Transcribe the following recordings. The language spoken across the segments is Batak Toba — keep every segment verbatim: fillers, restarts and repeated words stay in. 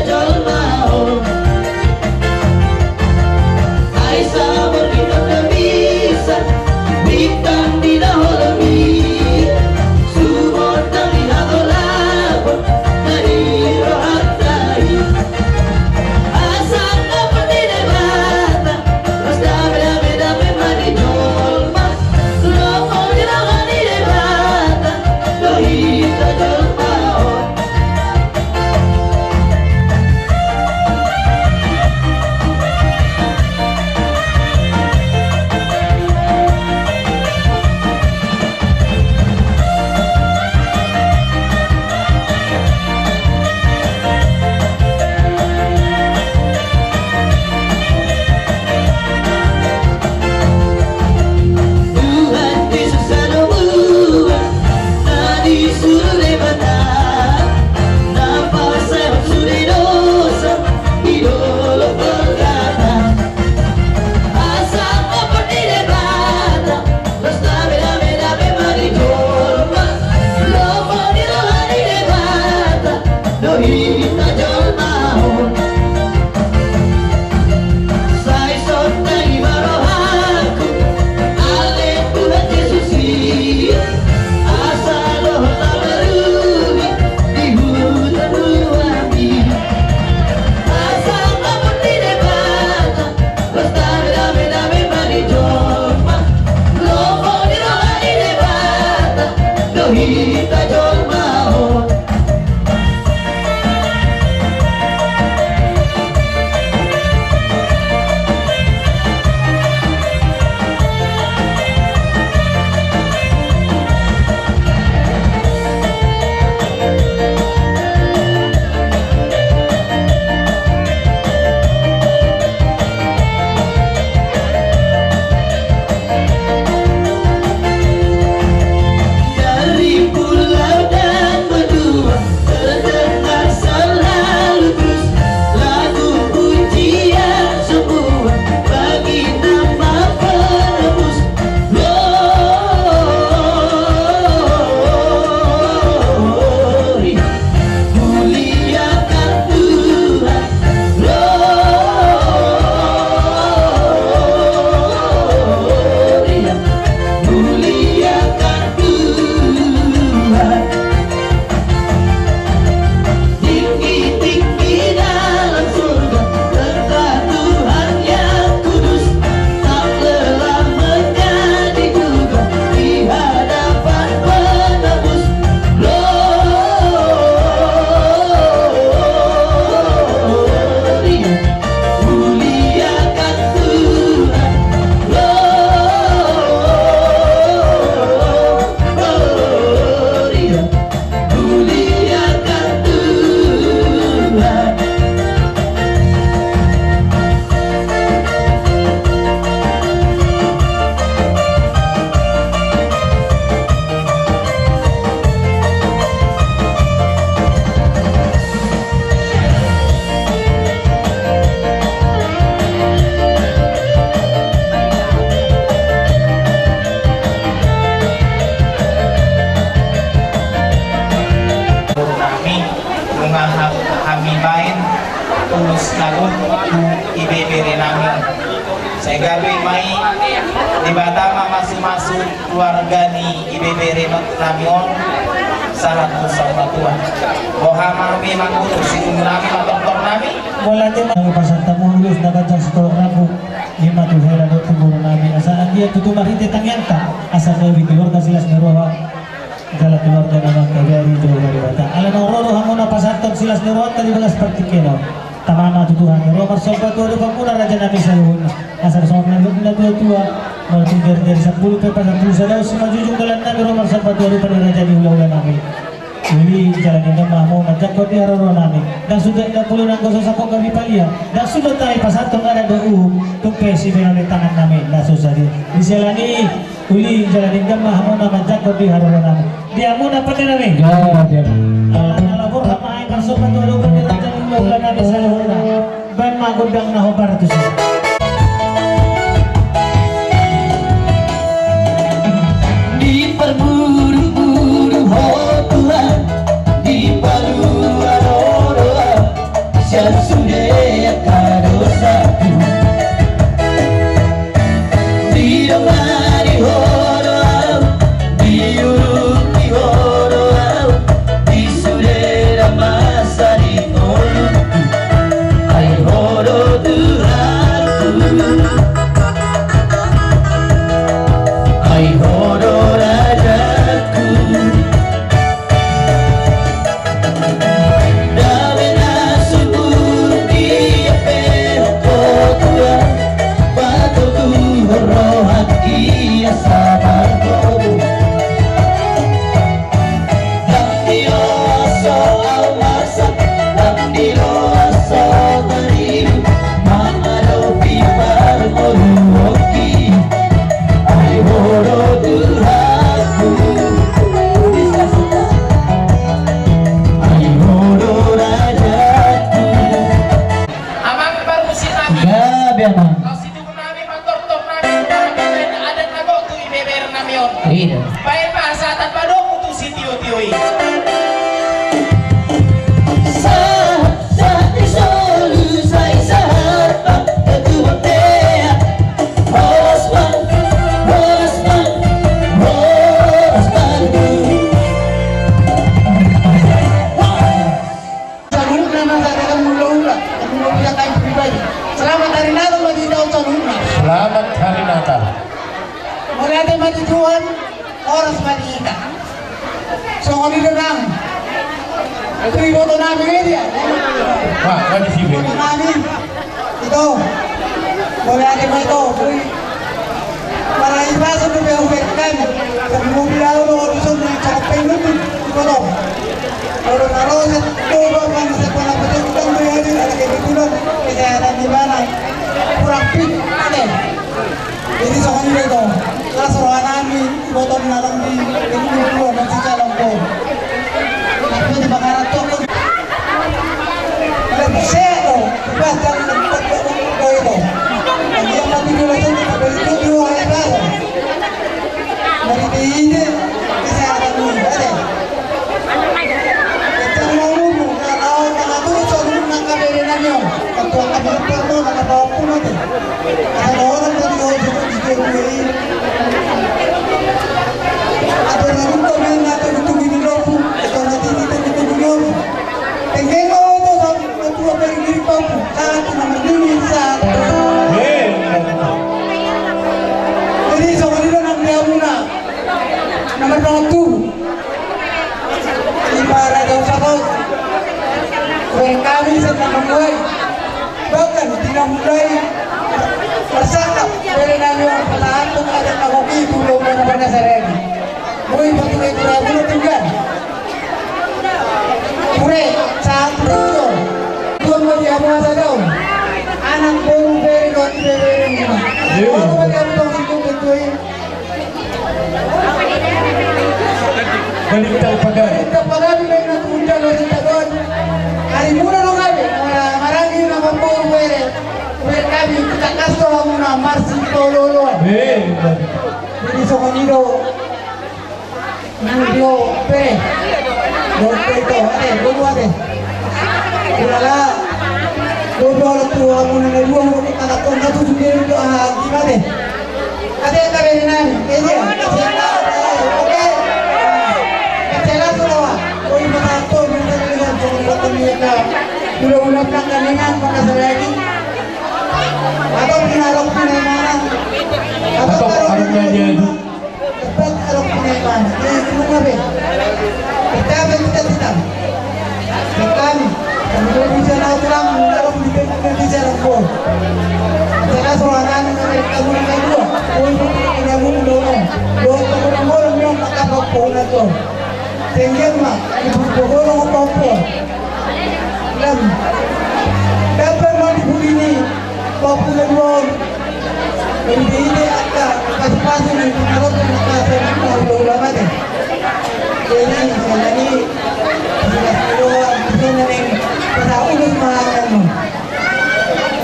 Jolma on. Ai saborngin do na bisa, bintang di na holom i, sumondang di hagolapon na di rohanta i. Asa na pati Debata, asa dame, dame, dame ma di jolma. Lomo ni roha ni Debata do hita jolma on. Tuhan Jesus, halomoan na disuru Debata, na pasahat sude dosa di dolok Golgata. Asa ampun ni Debata, asa dame, dame, dame ma di jolma. Lomo ni roha ni Debata do hita jolma on. Sai sonang ma rohangku, ale Tuhan Jesus i, asa dohot na maruli di huta nuaeng i. Asa ampun ni Debata, asa dame, dame, dame ma di jolma. Lomo ni roha ni Debata do hita jolma on. Dari pulau dan benua terdengar selalu terus lagu pujian semua bagi nama penebus. Gloria, muliakan Tuhan. Gloria, muliakan Tuhan. Tinggi-tinggi dalam surga, tempat Tuhan yang kudus, tak lelah menjadi juga di hadapan Penebus. Gloria, muliakan Tuhan. Gloria, muliakan Tuhan. Nami, nunga ha-, hami baen ulos na gok tu ibebere nami. Sai gabe ma i, Debata ma mamasu-masu keluarga ni ibebere nami on sahat tu saur matua. Boha ma hami mangolu, sidohonon nami ma, tortor nami. Mauliate ma. Nami pasahat hamu ulos na ganjang sitorop rambu, i ma tu hela dohot tu boru nami, asa anggiat tutu marhite tangiangta asa gabe keluarga silas ni roha jala keluarga na mangkabari jolo Debata. Ala naung ro do hamuna pasahathon silas ni rohanta di bagas partingkian on. Tama ma tu Tuhan, ro marsomba tu adopanmuna raja nami saluhutna. Asa songon na nidok ni natua-tua, molo tung jari-jari sampulu pe pasampulu sada, simanjujung dalan nami, ro marsomba tu adopan ni raja ni hula-hula nami. Uli jala denggan ma hamu manjangkon di haroro nami. Ndang suda na pulu nanggo so sangkop gabe palia, ndang suda tahe pasahathon adat dohot uhum, tung pe sibaenon ni tangan nami na so sadia. Di siala ni i, uli jala denggan ma hamuna manjangkon di haroro nami. Di hamuna pande nami. Ala na borhat ma aek marsomba tu adopan ni raja ni hula-hula nami saluhutna. Baen ma gondang na hombar tusi. Diparburu-buru Ho Tuhan, dipalua roha, Sude angka dosaku. Didongani ho do au, diurupi ho do au, di sude na masa di ngolungku. Ai ho do Tuhanku. Ai ho do rajaku. Dame na subur di ape ho kotua, patogu ho rohangki asa margogo. Ndang diloas ho au marsak, ndang diloas ho tarigu, mangadopi parngoluonki. Ai ho do Tuhanku. Ai ho do rajaku. Amang parmusik nami. Gabe, amang. Laos situtu nami, mandok-dok nami, adat na gok tu ibebere nami on. Iya. Baen ma sahat padomu tu sitio-tio i. Sahat, sahat ni solu, sai sahat ma tu bontean. Horas ma, horas ma, horas ma. Saluhutna ma sada kan mula-mula, mula-mula kain pribadi. Selamat Hari Natal ma di hita on saluhutna. Selamat Hari Natal. Mauliate ma di Tuhan, horas ma di hita. Songon i do nang. Itu iboto nami media. Wah, kan di sini. Iboto nami. Ito. Mauliate ma ito. Boi. Marahi pasu do pe uber kan. Tapi mobil au do dison di cakap pe nutu. Iboto. Kalau naro set do do kan set mana betul kan do ya di ada kebetulan. Kesehatan di mana? Kurang fit. Ada. Jadi songon i do ito. Las roha nami, iboto na lam di, di dua masih calon ko. Tapi di bakaran toko. Ada bisa do, pas jalan tempat do ito. Dia mati dulu saja, tapi itu dua hari baru. Dari di ini, kesehatan dulu, ada. Kencang mau ngomong, kalau orang itu selalu nak kabere nami on. Ketua kabinet Parno, nak apa pun nanti. Ada orang dari orang itu di dua ini. Ada orang itu main nanti itu di dua puluh. Kalau nanti itu di dua puluh. Tengkeng mau itu, ketua dari diri pun. Satu nomor dua, satu. Hei. Jadi, sama dia nang dia muna. Nomor satu. Ibarat jauh satu. Kami sedang memulai. Bahkan tidak mulai. Bersakap dari nami orang pertahanan ada kamu itu belum pernah saya lagi. Boi, batu itu ragu tinggal. Pure, satu. Tuan bagi apa sadau. Anak boru beri roti beri. Iya. Tuan bagi apa tong situ betul. Balintang pagari. Balintang pagari, main na tu unjang, balintang pagari. Ari muna do gabe, mara-, maragi na mamboru bere. Bere kami, kita kasih hamu na marsi tololo. Eh, jadi songon i do. Nang dio bere. Dope ito, ate, boru ate. Ulala. Boru ala tu hamu na dua, hamu na kata kau, na tu sendiri do, ah, gimana? Ate, ate, bere nami, eh, dia. Oke. Kecela tu lawa. Kau ini mata tu, ini mata tu, ini mata tu, ini mata tu. Udah, udah, makan ini, makan lagi. Atau pinarok pinarok. Atau pinarok pinarok. Tepat arok pinaiman, di rumah be. Kita be, kita, kita. Kami, kami bisa na tulang, kalau di pe, kita bisa rokok. Kita sorangan, kamu na dua. Kau itu, kamu dua. Dua, kamu dua, yang makan rokok, na tuh. Sehingga, mak, ibu, pokoknya rokok. Lam. Dapat mau di budi ni. Papua dua on. Ide-ide angka pasi-pasi ni pengaruh dan angka sering tahu ulama deh. Jadi, jadi, jelas doang, bisa neng, bisa ulus mahakan.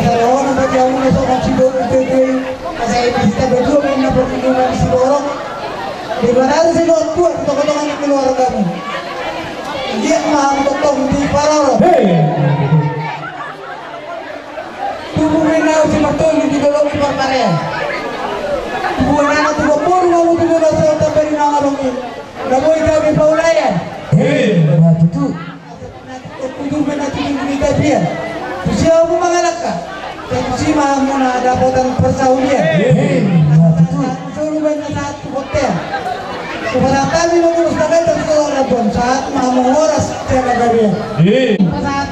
Kalau orang bagi ulus orang sibuk itu, itu, masa ini kita berdua main apa di rumah di Siborok. Di mana ada si Lord Tuhan, toko-toko ni keluargamu. Dia maha motong di paroro. Hei. Tubuan anak, tubuan boru, mau tubuan asal tambah di nama dong i. Na boi gabe paulayan. Hei, na tutu. Kudu mena tutu di gabe ia. Tusi abu mangalaka. Tusi ma muna dapotan persaulian. Hei, na tutu. Solu baen na satu hotel. Supaya kami mengurus kami terseluruh pun saat mau menguras jaga gabe ia. Hei. Saat